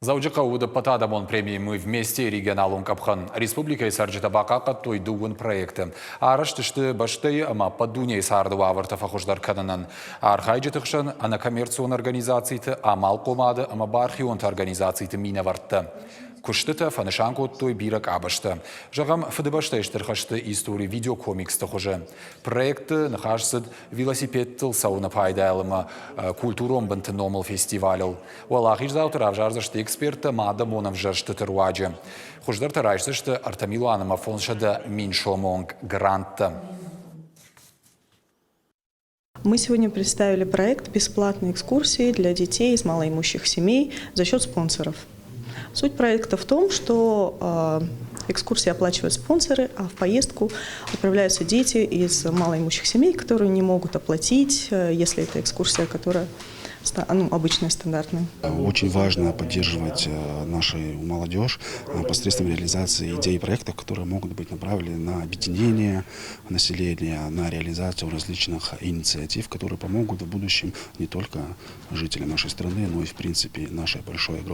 Дзӕуджыхъӕуы уыд ӕппӕтадӕмон преми «Мы вместе» регионалон къӕпхӕн. Республикӕйы цӕрджытӕ бахъахъхъӕдтой дыууын проекты. Арӕзт сты бӕстӕйы ӕмӕ ӕппӕт дунейы царды уавӕртӕ фӕхуыздӕр кӕнынӕн. Архайджыты хсӕн ӕнӕкоммерцион организациты, амалхъомады ӕмӕ бархионты организациты минӕвӕрттӕ. Куыстытӕ фӕнысан кодтой бирӕ къабӕзтӕ. Зӕгъӕм, Фыдыбӕстӕйы Стыр хӕсты истори видеокомиксты хуызы. Проекты ныхас цыд велосипедтыл цӕуыны пайдайыл ӕмӕ культурон бынты номыл фестивалыл. Уӕлахиздзауты равзардзысты эксперттӕ ӕмӕ адӕмон ӕвзӕрстыты руаджы. Хуыздӕртӕ райсдзысты 3 ӕмӕ 500 000 сомы онг гранттӕ. Мы сегодня представили проект «Бесплатные экскурсии для детей из малоимущих семей за счет спонсоров». Суть проекта в том, что экскурсии оплачивают спонсоры, а в поездку отправляются дети из малоимущих семей, которые не могут оплатить, если это экскурсия, которая, ну, обычная, стандартная. Очень важно поддерживать нашу молодежь посредством реализации идей и проектов, которые могут быть направлены на объединение населения, на реализацию различных инициатив, которые помогут в будущем не только жителям нашей страны, но и в принципе нашей большой огромной